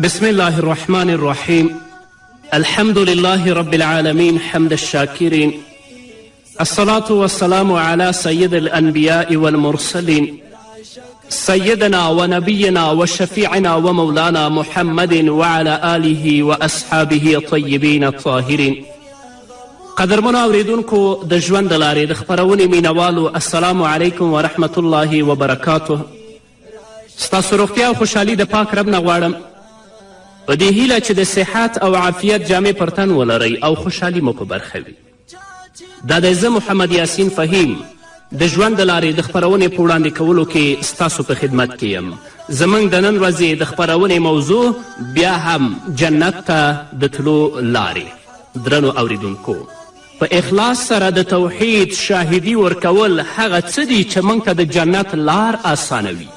بسم الله الرحمن الرحيم. الحمد لله رب العالمين، حمد الشاكرين، الصلاة والسلام على سيد الأنبياء والمرسلين، سيدنا ونبينا وشفيعنا ومولانا محمد وعلى آله وأصحابه الطيبين الطاهرين. قدرمنو اوریدونکو، د ژوند د لارې د خپرونې مینوالو، السلام علیکم ورحمت الله وبرکاته. ستاسو روغتیا او خوشحالي د پاک رب نه غواړم، په دې هیله چې د صحت او عافیت جامې پر تن ولرئ او خوشحالي مو په برخه وي. دا دی زه محمد یاسین فهیم د ژوند د لارې د خپرونې په وړاندې کولو کې ستاسو په خدمت کې یم. زموږ د نن ورځې د خپرونې موضوع بیا هم جنت ته د تلو لارې. درنو اوریدونکو، په اخلاص سره د توحید شاهدي ورکول هغه څه دي چې موږ ته د جنت لار اسانوي.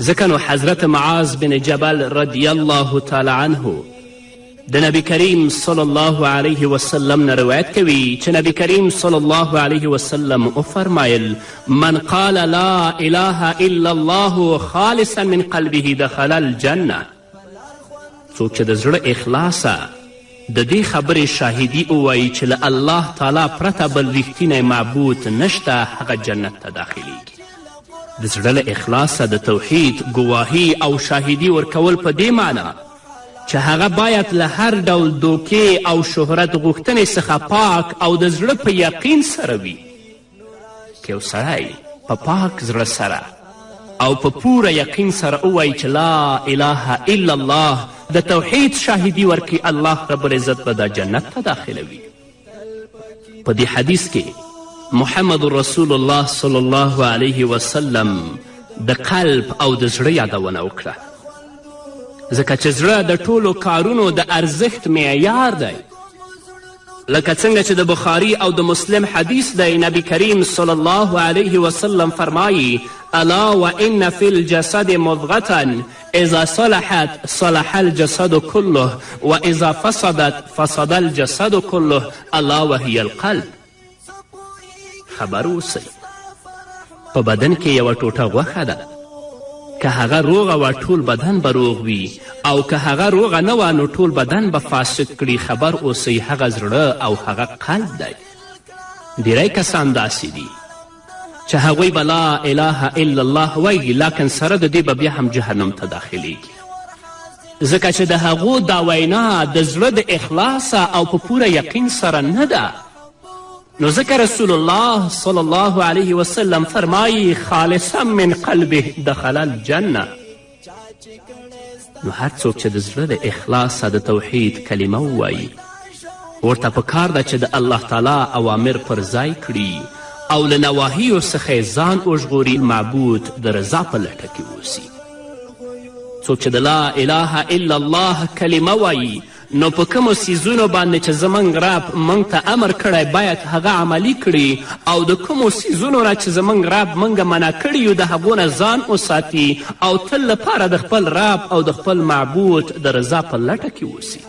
ځکه نو حضرت معاذ بن جبل رضی الله تعالی عنه د نبی کریم صلی الله علیه وسلم نه روایت کوي چې نبی کریم صلی الله علیه وسلم وفرمایل: من قال لا اله الا الله خالصا من قلبه دخل الجنه. څوک چې د زړه اخلاصه د دې خبرې شاهدي ووایي چې له الله تعالی پرته بل رښتینی معبود نشته، هغه جنت ته داخلیږي. د زړه له اخلاصه د توحید ګواهي او شاهدي ورکول په دې معنا چې هغه باید له هر ډول دوکې او شهرت غوښتنې څخه پاک او د زړه په یقین سره وي. که یو سړی په پاک زړه سره او په پوره یقین سره ووایي چې لا اله الا الله، د توحید شاهدي ورکړي، الله رب العزت به دا جنت ته داخلوي. په دې حدیث کې محمد رسول الله صلی الله علیه وسلم د قلب او د زړه یادونه وکړه، ځکه چې زړه د ټولو کارونو د ارزښت معیار دی. لکه څنګه چې د بخاري او د مسلم حدیث دی، نبی کریم صلی الله علیه وسلم فرمایي: الا وان فی الجسد مضغة اذا صلحت صلح الجسد كله واذا فسدت فسد الجسد كله الا وهي القلب. خبر اوسئ، په بدن کې یوه ټوټه غوښه ده، که هغه روغه وه ټول بدن به روغ وي، او که هغه روغه نه وه نو ټول بدن به فاسد کړي. خبر اوسئ، هغه زړه او هغه قلب دی. ډیری کسان داسې دي چې هغوی به لا اله الا الله وایي، لکن سره د دې به بیا هم جهنم ته داخلیږي، ځکه چې د هغو دا وینا د زړه د اخلاصه او په پوره یقین سره نه ده. نو ځکه رسول الله صلی الله علیه وسلم فرمایي: خالصا من قلبه دخل الجنه. نو هر څوک چې د زړه د اخلاصه د توحید کلمه ووایي، ورته په کار ده چې د الله تعالی اوامر پر ځای کړي او له نواهیو څخه یې ځان وژغوري، معبود د رضا په لټه کې اوسي. څوک چې د لا اله الا الله کلمه وایي، نو په کومو څیزونو باندې چې زموږ رب موږ ته امر کړی باید هغه عملي کړي، او د کومو څیزونو نه چې زموږ رب موږ منع کړي یو د هغو نه ځان وساتي، او تل لپاره د خپل رب او د خپل معبود د رضا په لټه کې اوسي.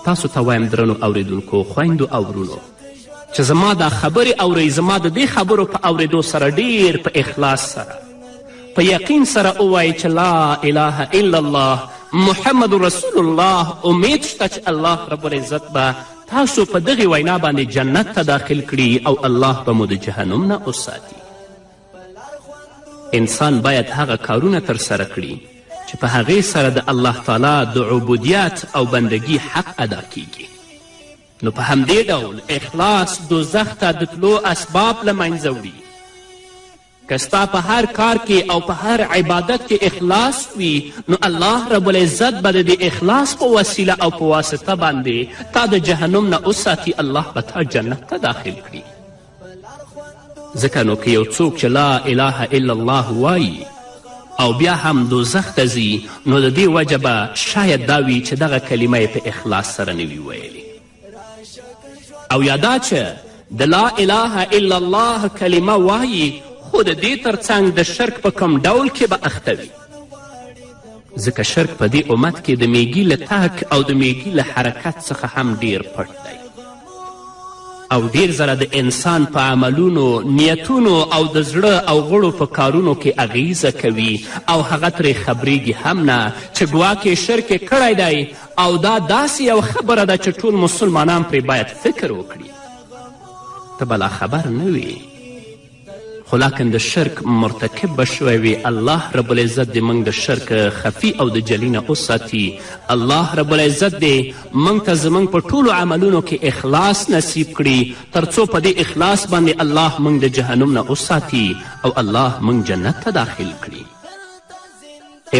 تاسو ته وایم درنو اوریدونکو، خویندو او ورونو، چې زما دا خبرې اورئ، زما د دې خبرو په اوریدو سره ډیر په اخلاص سره په یقین سره ووایئ چې لا اله الا الله محمد رسول الله. امید شته چې الله رب العزت به تاسو په دغې وینا باندې جنت ته داخل کړي او الله به مو د جهنم نه وساتي. انسان باید هغه کارونه ترسره کړي چې په هغې سره د الله تعالی د عبودیت او بندګي حق ادا کیږي. نو په همدې ډول اخلاص دوزخ ته د تلو اسباب له منځه وړي. که ستا په هر کار کې او په هر عبادت کې اخلاص وي، نو الله رب العزت به د دې اخلاص په وسیله او په واسطه باندې تا د جهنم نه وساتي، الله به تا جنت ته داخل کړي. ځکه نو که یو څوک چې لا اله الا الله وایي او بیا هم دوزخ ته ځي، نو د دې وجه به شاید دا وي چې دغه کلمه یې په اخلاص سره نه وي ویلې، او یا دا چې د لا اله الا الله کلمه وایي خو د دې ترڅنګ د شرک په کوم ډول کې به اخته وي. ځکه شرک په دې امت کې د میږي له تګ او د میږي له حرکت څخه هم ډیر پټ دی. او ډیر ځله د انسان په عملونو، نیتونو او د زړه او غړو په کارونو کې اغیزه کوي او هغه ترې خبریږي هم نه چې ګواکې شرک یې کړی دی. او دا داسې یوه خبره ده چې ټول مسلمانان پرې باید فکر وکړي. ته به لا خبر نه وې، خو لاکن د شرک مرتکب به شوی وي. الله رب العزت دې موږ د شرک خفي او د جلي نه وساتي. الله رب العزت دې موږ ته زموږ په ټولو عملونو کې اخلاص نصیب کړي، تر څو په دې اخلاص باندې الله موږ د جهنم نه وساتي او الله موږ جنت ته داخل کړي.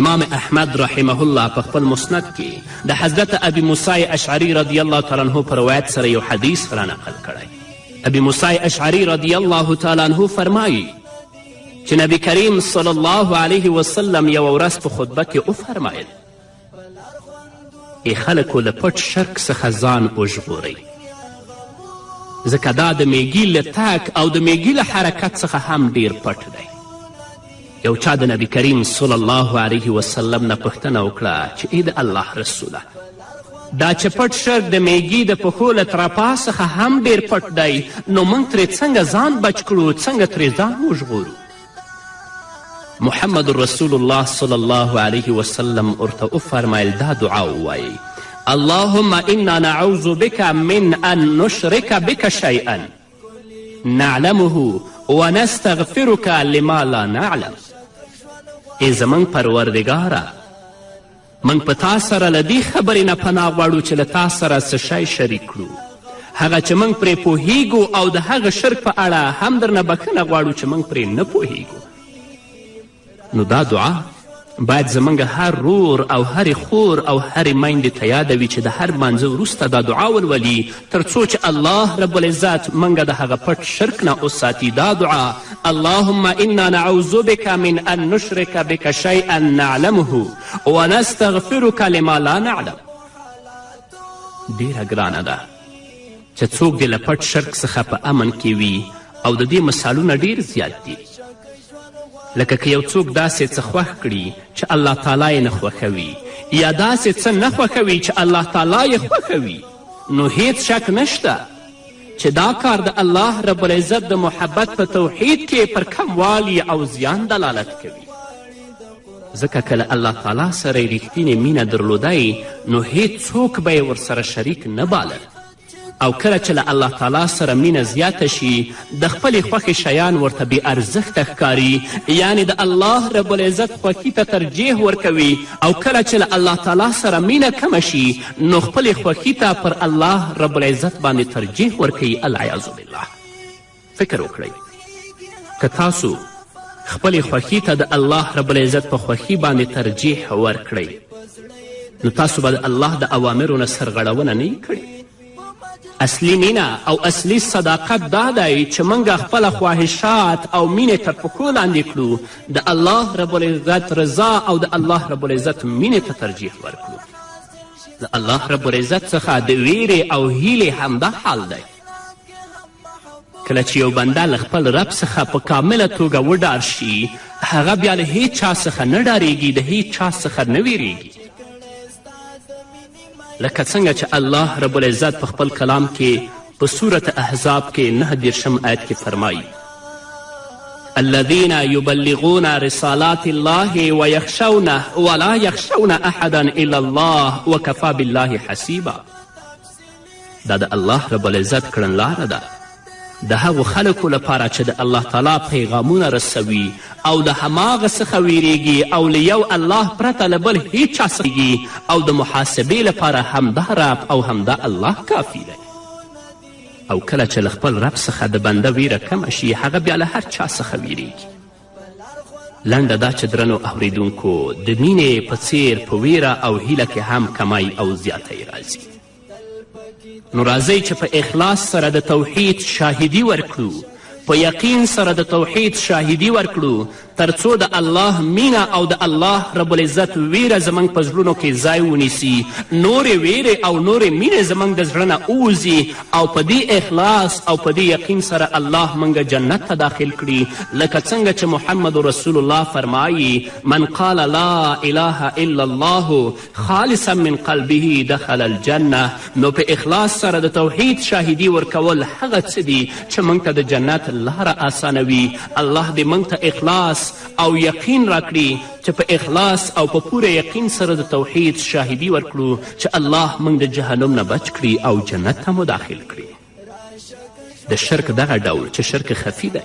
امام احمد رحمه الله په خپل مسند کې د حضرت ابي موسی اشعري رضی الله تعالی عنه په روایت سره یو حدیث را نقل کړی. ابي موسی اشعري رضی الله تعالی عنه فرمایي چې نبی کریم صلی الله علیه وسلم یوه ورځ په خطبه کې وفرمایل: ای خلکو، له پټ شرک څخه ځان وژغورئ، ځکه دا د میږي له تګ او د میږي له حرکت څخه هم ډیر پټ دی. یو چا د نبی کریم صلی الله علیه وسلم نه پوښتنه وکړه چې ای د الله رسوله، دا چې پټ شرک د میږي د پښو له ترپا څخه هم ډیر پټ دی، نو موږ ترې څنګه ځان بچ کړو، څنګه ترې ځان وژغورو؟ محمد رسول الله صلی الله علیه وسلم ورته وفرمیل: دا دعا ووایئ: اللهم انا نعوذ بک من ان نشرک بک شیئا نعلمه ونستغفرک لما لا نعلم. ای زموږ پروردګاره، موږ په تا سره له دې خبرې نه پناه غواړو چې له تا سره څه شی شریک کړو، هغه چې موږ پرې پوهیږو، او د هغه شرک په اړه هم درنه بښنه غواړو چې موږ پرې نه پوهیږو. نو دا دعا باید زموږ هر رور او هرې خور او هرې میندې ته یاده وي چې د هر لمانځه وروسته دا دعا ولولي، تر څو چې الله رب العزت موږ د هغه پټ شرک نه وساتي. دا دعا: اللهم انا نعوذ بک من ان نشرک بک شیئا نعلمه ونستغفرک لما لا نعلم. ډیره ګرانه ده چې څوک دې له پټ شرک څخه په امن کې وي، او د دې مثالونه ډیر زیات دي. لکه که یو څوک داسې څه خوښ کړي چې الله تعالی یې نه خوښوي، یا داسې څه نه خوښوي چې الله تعالی یې خوښوي، نو هیڅ شک نشته چې دا کار د الله رب العزت د محبت په توحید کې پر کموالي او زیان دلالت کوي. ځکه که له الله تعالی سره یې رښتینې مینه درلودی، نو هیڅ څوک به یې ورسره شریک نه باله. او کله چې له الله تعالی سره مینه زیاته شي، د خپلې خوښې شیان ورته بې ارزښته ښکاري، یعنې د الله رب العزت خوښي ته ترجیح ورکوي. او کله چې له الله تعالی سره مینه کمه شي، نو خپلې خوښي ته پر الله رب العزت باندې ترجیح ورکوي، العیاذ بالله. فکر وکړئ که تاسو خپلې خوښي ته د الله رب العزت په خوښي باندې ترجیح ورکړئ، نو تاسو به د الله د اوامرو نه سرغړونه نه کړې. اصلي مینه او اصلي صداقت دا دی چې موږ خپله خواهشات او مینې تر پښو لاندې کړو، د الله رب العزت رضا او د الله رب العزت مینې ته ترجیح ورکړو. د الله رب العزت څخه د ویرې او هیلې همدا حال دی. کله چې یو بنده له خپل رب څخه په کامله توګه وډار شي، هغه بیا له هیڅ چا څخه نه ډاریږي، د هیڅ چا څخه نه ویریږي. لکه څنګه چې الله رب العزت په خپل کلام کې په سورة احزاب کې 39 آیت کې فرمایي: الذين يبلغون رسالات الله ويخشونه ولا يخشون احدا الا الله وکفا بالله حسیبا. دا د الله رب العزت کړنلاره ده د هغو خلکو لپاره چې د الله تعالی پیغامونه رسوي او د هماغه څخه ویریږي او له یو الله پرته له بل هیچا څخه او د محاسبې لپاره همدا رب او همدا الله کافي دی. او کله چې له خپل رب څخه د بنده ویره کمه شي، هغه بیا له هر چا څخه ویریږي. لنډه دا چې درنو اوریدونکو، د مینې په څیر په ویره او هیله کې هم کمی او زیاتی راځي. نو راځئ چې په اخلاص سره د توحید شاهدي ورکړو، په یقین سره د توحید شاهدي ورکړو، تر څو د الله مینه او د الله رب العزت ویره زموږ په زړونو کې ځای ونیسي، نورې ویرې او نورې مینې زموږ د زړه نه ووځي او په دې اخلاص او په دې یقین سره الله موږ جنت ته داخل کړي. لکه څنګه چې محمد رسول الله فرمایي: من قال لا اله الا الله خالصا من قلبه دخل الجنة. نو په اخلاص سره د توحید شاهدي ورکول هغه څه دي چې موږ ته د جنت لاره اسانوي. الله دې موږ ته اخلاص او یقین راکړي چې په اخلاص او په پوره یقین سره د توحید شاهدي ورکړو، چې الله موږ د جهنم نه بچ کړي او جنت ته مو داخل کړي. د شرک دغه ډول چې شرک خفي دی،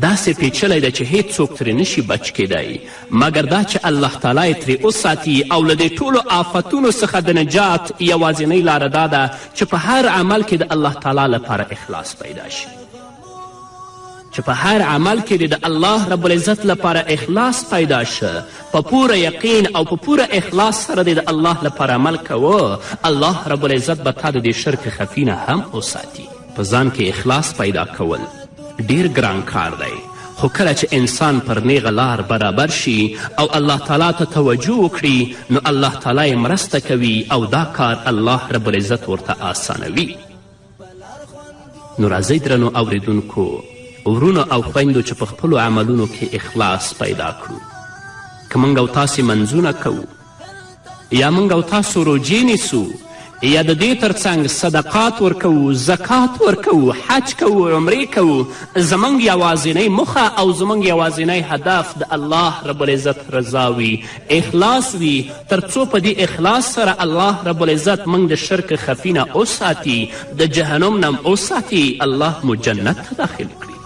داسې پیچلی دی چې هیڅوک ترې نشي بچ کیدی، مګر دا چې الله تعالی یې ترې وساتي. او له دې ټولو آفتونو څخه د نجات یوازینۍ لاره دا ده چې په هر عمل کې د الله تعالی لپاره اخلاص پیدا شي، چې په هر عمل کې دې د الله رب العزت لپاره اخلاص پیدا شه، په پوره یقین او په پوره اخلاص سره دې د الله لپاره عمل کوه، الله رب العزت به تا د دې شرک خفي نه هم وساتي. په ځان کې اخلاص پیدا کول ډیر ګران کار دی، خو کله چې انسان پر نیغه لار برابر شي او الله تعالی ته توجه وکړي، نو الله تعالی یې مرسته کوي او دا کار الله رب العزت ورته آسانوي. نو راځئ درنو اوریدونکو ورونو او خویندو چې په خپلو عملونو کې اخلاص پیدا کړو. که موږ او تاسې منځونه کوو، یا موږ او تاسو روژې نیسو، یا د دې ترڅنګ صدقات ورکوو، زکات ورکوو، حج کوو، عمرې کوو، زموږ یوازینۍ موخه او زموږ یوازینی هدف د الله رب العزت رضا وي، اخلاص وي، تر څو په دې اخلاص سره الله رب العزت موږ د شرک خفي نه وساتي، د جهنم نه وساتي، الله مو جنت ته داخل کړي.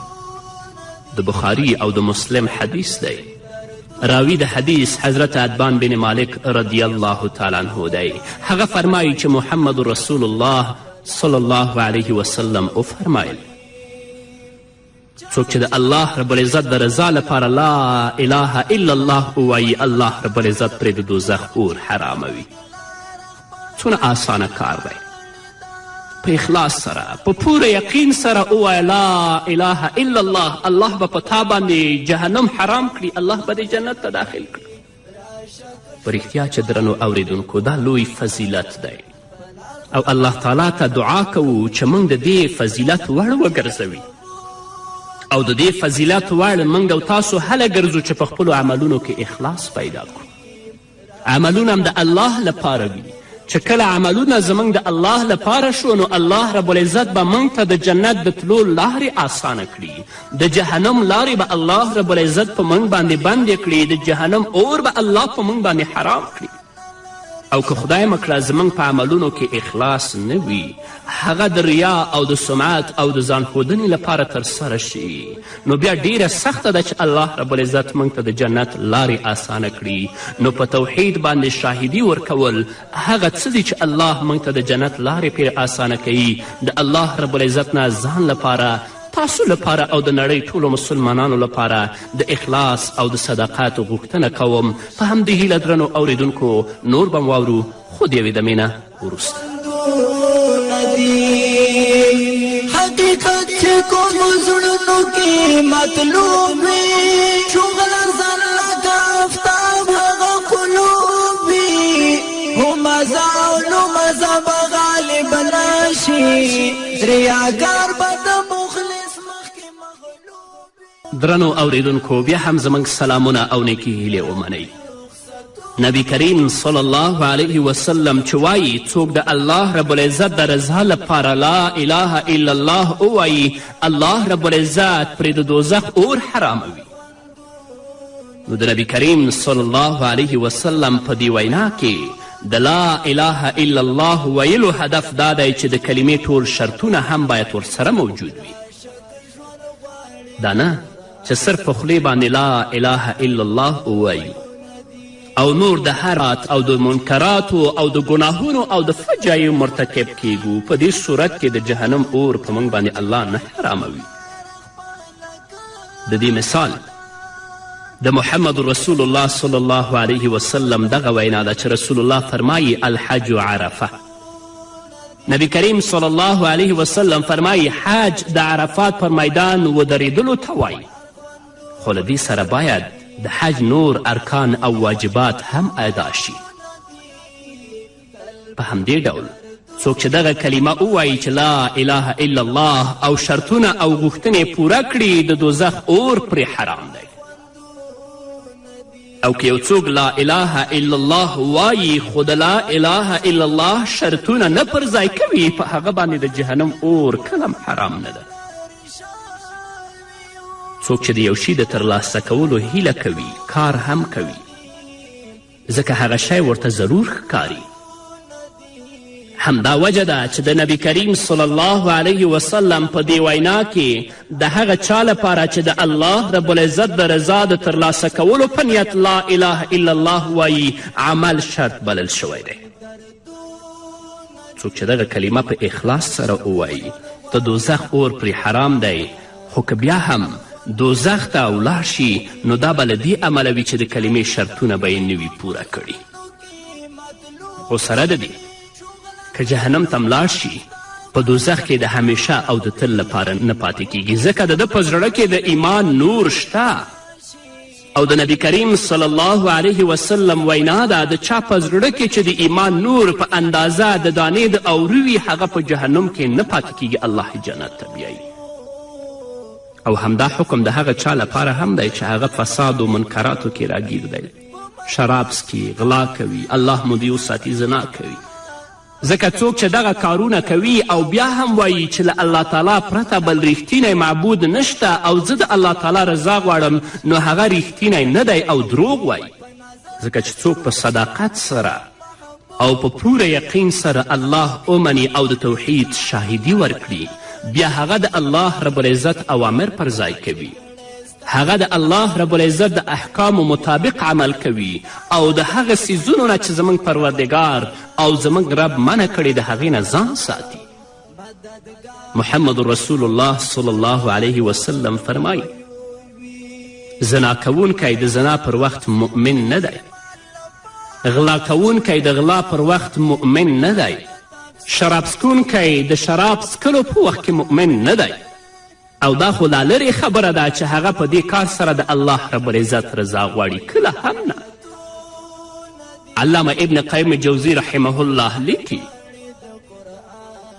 د بخاري او د مسلم حدیث دی. راوی د حدیث حضرت عتبان بن مالک رضی الله تعالی عنه دی. هغه فرمایي چې محمد رسول الله صلی الله علیه وسلم وفرمایل: څوک چې د الله رب العزت د رضا لپاره لا اله الا الله ووایي، الله رب العزت پرې د دوزخ اور حراموي. څونه اسانه کار دی، په اخلاص سره په پوره یقین سره ووایه لا اله الا الله، الله به په تا باندې جهنم حرام کړي، الله به دې جنت ته داخل کړي. په رښتیا چې درنو اوریدونکو دا لوی فضیلت دی او الله تعالی ته دعا کوو چې موږ د دې فضیلت وړ وګرځوي، او د دې فضیلت وړ موږ او تاسو هله ګرځو چې په خپلو عملونو کې اخلاص پیدا کړو. عملونه هم د الله لپاره وي، چې کله عملونه زموږ د الله لپاره شو، نو الله رب العزت به موږ ته د جنت د تلو لارې اسانه کړي، د جهنم لارې به الله رب العزت په موږ باندې بندې کړي، د جهنم اور به الله په موږ باندې حرام کړي. او که خدای مه کړه زموږ په عملونو کې اخلاص نه وي، هغه د ریا او د سمعت او د ځان ښودنې لپاره ترسره شي، نو بیا ډیره سخته ده چې الله رب العزت موږ ته د جنت لارې اسانه کړي. نو په توحید باندې شاهدي ورکول هغه څه دي چې الله موږ ته د جنت لارې پرې اسانه کوي. د الله رب العزت نه ځان لپاره، تاسو لپاره او د نړۍ ټولو مسلمانانو لپاره د اخلاص او د صداقت غوښتنه کوم. په همدې هیله درنو اوریدونکو نور به واورو، خو د یوې دمې نه وروسته. حقیقت چې کوم زړونو کې مطلوب وي، شغل ځان لکه آفتاب هغه قلوب وي، هم نو مزه به غالب نه شي، ریاکار به د مخلص مخکې مغلوب. درنو اوریدونکو بیا هم زموږ سلامونه او نیکې هیلې ومنئ. نبی کریم صلی الله علیه وسلم چې وایي څوک د الله رب العزت د رضا لپاره لا اله الا الله ووایي، الله رب العزت پرې د دوزخ اور حراموي. نو د نبی کریم صلی الله علیه وسلم په دې وینا کې د لا اله الا الله ویلو هدف دا دی چې د کلمې ټول شرطونه هم باید ورسره موجود وي. دا نه چې صرف په خولې باندې لا اله الا الله ووایو او نور د هرات او د منکراتو او د ګناهونو او د فجایعو مرتکب کیږو. په دې صورت کې د جهنم اور په موږ باندې الله نه حراموي. د دې مثال د محمد رسول الله صلی الله علیه وسلم دغه وینا ده چې رسول الله فرمایي: الحج عرفه. نبی کریم صلی الله علیه وسلم فرمایي حج د عرفات پر میدان ودرېدلو ته وایي، خو له دې سره باید د حج نور ارکان او واجبات هم ادا شي. په همدې ډول څوک چې دغه کلمه ووایي چې لا اله الا الله او شرطونه او غوښتنې پوره کړي، د دوزخ اور پرې حرام دی. او که یو څوک لا اله الا الله وایي خو د لا اله الا الله شرطونه نه پر ځای کوي، په هغه باندې د جهنم اور کله هم حرام نه ده. څوک چې د یو شي د ترلاسه کولو هیله کوي، کار هم کوي، ځکه هغه شی ورته ضرور ښکاري. همدا وجه ده چې د نبی کریم صلی الله علیه وسلم په دې وینا کې د هغه چا لپاره چې د الله رب العزت د رضا د ترلاسه کولو په نیت لا اله الا الله وایي، عمل شرط بلل شوی دی. څوک چې دغه کلمه په اخلاص سره ووایي، د دوزخ اور پرې حرام دی، خو که بیا هم دوزخ ته ولاړ شي نو دا به له دې امله وي چې د کلمې شرطونه به یې نه وي پوره کړي. خو سره د دې که جهنم ته ملاړ شي، په دوزخ کې د همیشه او د تل لپاره نه پاتې کیږي، ځکه د ده په زړه کې د ایمان نور شته. او د نبی کریم صلی الله علیه وسلم وینا ده، د چا په زړه کې چې د ایمان نور په اندازه د دانې د اوري وي، هغه په جهنم کې نه پاتې کیږي، الله یې جنت ته بیایي. او همدا حکم د هغه چا لپاره هم دی چې هغه فساد و منکراتو کې راګیر دی، شراب څکي، غلا کوي، الله مو دې وساتي زنا کوي. ځکه څوک چې دغه کارونه کوي او بیا هم وایي چې له الله تعالی پرته بل رښتینی معبود نشته او زه د الله تعالی رضا غواړم، نو هغه رښتینی نه دی او دروغ وایي. ځکه چې څوک په صداقت سره او په پوره یقین سره الله ومني او د توحید شاهدي ورکړي، بیا هغه د الله رب العزت اوامر پر ځای کوي، هغه د الله رب العزت د احکامو مطابق عمل کوي او د هغه څیزونو نه چې زموږ پروردګار او زموږ رب منع کړي د هغې نه ځان ساتي. محمد رسول الله صلی الله علیه وسلم فرمایي زنا کوونکی د زنا پر وخت مؤمن نه دی، غلا کوونکی د غلا پر وخت مؤمن نه دی، شراب څکونکی د شراب څکلو په وخت کې مؤمن نه دی. او دا خو لا لرې خبره ده چې هغه په دې کار سره د الله رب العزت رضا غواړي، کله هم نه. علامه ابن قیم جوزي رحمه الله لیکي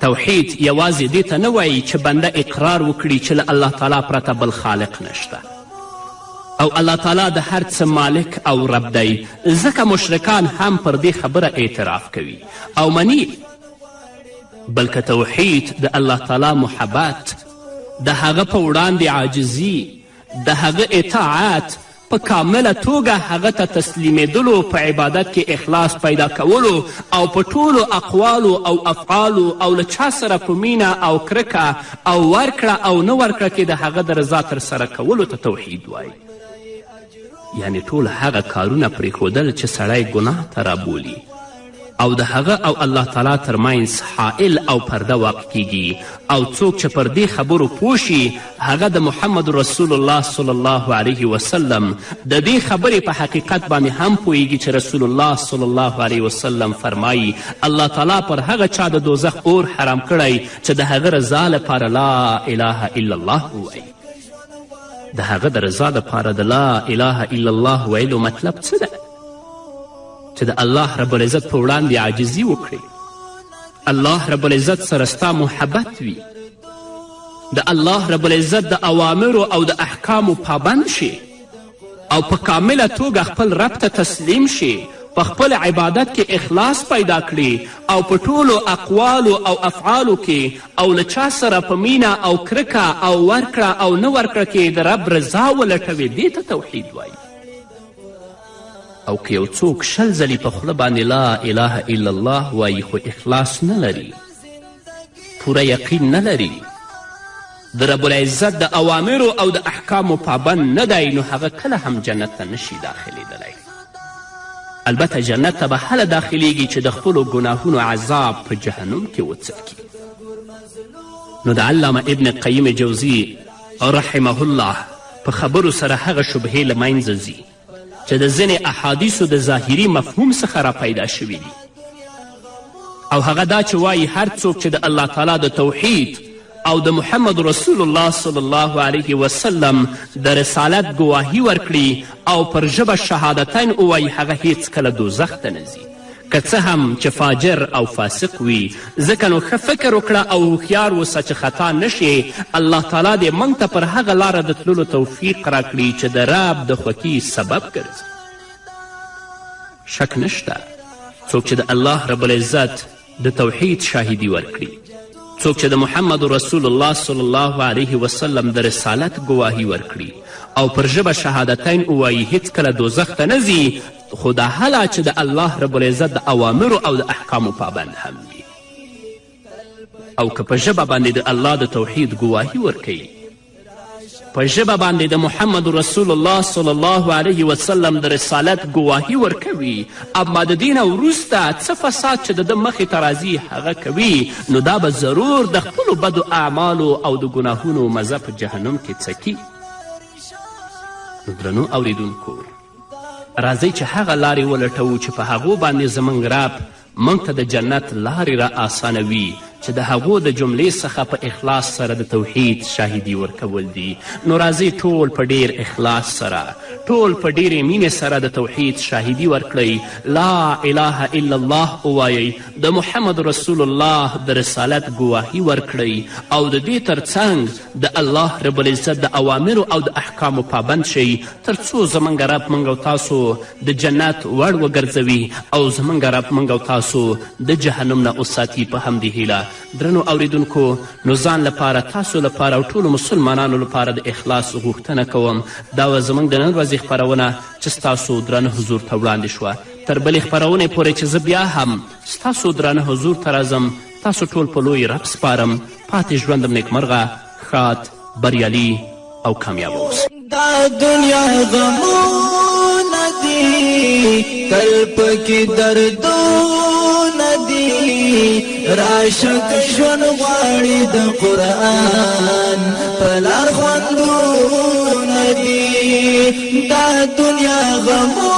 توحید یوازې دې ته نه وایي چې بنده اقرار وکړي چې له الله تعالی پرته بل خالق نشته او الله تعالی د هر څه مالک او رب دی، ځکه مشرکان هم پر دې خبره اعتراف کوي او مني، بلکه توحید د الله تعالی محبت، د هغه په وړاندې عاجزي، د هغه اطاعت، په کامله توګه هغه ته تسلیمېدلو، په عبادت کې اخلاص پیدا کولو او په ټولو اقوالو او افعالو او له چا سره په مینه او کرکه او ورکړه او نه ورکړه کې د هغه د رضا ترسره کولو ته توحید وایي. یعنې ټول هغه کارونه پرېښودل چې سړی ګناه ته رابولي او د هغه او الله تعالی ترمنځ حائل او پرده واقع کیږي، او څوک چې پر دې خبرو پوه شي هغه د محمد رسول الله صلی الله علیه وسلم د دې خبرې په حقیقت باندې هم پوهیږي چې رسول الله صلی الله علیه وسلم فرمایي الله تعالی پر هغه چا د دوزخ اور حرام کړی چې د هغه رضا لپاره لا اله الا الله ووایي. د هغه د رضا لپاره د لا اله الا الله ویلو مطلب څه دی؟ چې د الله رب العزت په وړاندې عاجزي وکړي، الله رب العزت سره ستا محبت وي، د الله رب العزت د اوامرو او د احکامو پابند شي او په کامله توګه خپل رب ته تسلیم شي، په خپل عبادت کې اخلاص پیدا کړي او په ټولو اقوالو او افعالو کې او له چا سره په مینه او کرکه او ورکړه او نه ورکړه کې د رب رضا ولټوي، دې ته توحید وایي. او که یو څوک 20 ځلې په خوله باندې لا اله الا الله وایي خو اخلاص نه لري، پوره یقین نه لري، د رب العزت د اوامرو او د احکامو پابند نه دی، نو هغه کله هم جنت ته نشي داخلېدلی. البته جنت ته به هله داخلیږي چې د خپلو ګناهونو عذاب په جهنم کې وڅکي. نو د علامه ابن قیم جوزي رحمه الله په خبرو سره هغه شبهې له منځه ځي چې د ځینې احادیثو د ظاهري مفهوم څخه را پیدا شوي دي. او هغه دا چې وایي هر څوک چې د الله تعالی د توحید او د محمد رسول الله صلی الله علیه وسلم د رسالت ګواهي ورکړي او پر ژبه شهادتین ووایي، هغه هیڅکله دوزخ ته نه ځي، که څه هم چې فاجر او فاسق وي. ځکه نو ښه فکر وکړه او هوښیار اوسه چې خطا نه شې. الله تعالی دې موږ ته پر هغه لاره د تللو توفیق راکړي چې د رب د خوښي سبب ګرځي. شک نشته څوک چې د الله رب العزت د توحید شاهدي ورکړي، څوک چې د محمد رسول الله صلی الله علیه وسلم د رسالت ګواهي ورکړي او پر ژبه شهادتین ووایي، هیڅکله دوزخ ته نه ځي، خو دا هله چې د الله رب العزت د اوامرو او د احکامو پابند هم وي. او که په ژبه باندې د الله د توحید ګواهي ورکوي، په ژبه باندې د محمد رسول الله صلی الله علیه وسلم د رسالت ګواهي ورکوي، اما د دې نه وروسته څه فساد چې د ده مخې ته راځي هغه کوي، نو دا به ضرور د خپلو بدو اعمالو او د ګناهونو مزه په جهنم کې څکي. نو درنو اوریدونکو، راځئ چې هغه لارې ولټوو چې په هغو باندې زموږ رب موږ ته د جنت لارې را آسانوي، چې د هغو د جملې څخه په اخلاص سره د توحید شاهدي ورکول دي. نو راځئ ټول په ډیر اخلاص سره، ټول په ډیرې مینې سره د توحید شاهدي ورکړئ، لا اله الا الله ووایئ، د محمد رسول الله د رسالت ګواهي ورکړئ، او د دې ترڅنګ د الله رب العزت د اوامرو او د احکامو پابند شئ، تر څو زموږ رب موږ او تاسو د جنت وړ وګرځوي او زموږ رب موږ او تاسو د جهنم نه وساتي. په همدې هیله درنو اوریدونکو، نو ځان لپاره، تاسو لپاره او ټولو مسلمانانو لپاره د اخلاص غوښتنه کوم. دا وه زموږ د نن ورځې خپرونه چې ستاسو درانه حضور ته وړاندې شوه. تر بلې خپرونې پورې چې زه بیا هم ستاسو درانه حضور ته راځم، تاسو ټول په لوی رب سپارم. پاتې ژوندم نیکمرغه، ښاد، بریالي او کامیاب اوسئ. دا دنیا غمونه دي، تل پکې دردونه دي، راشه که ژوند غواړي د قرآن په لار خوندونه دي. دا دنیا غمونه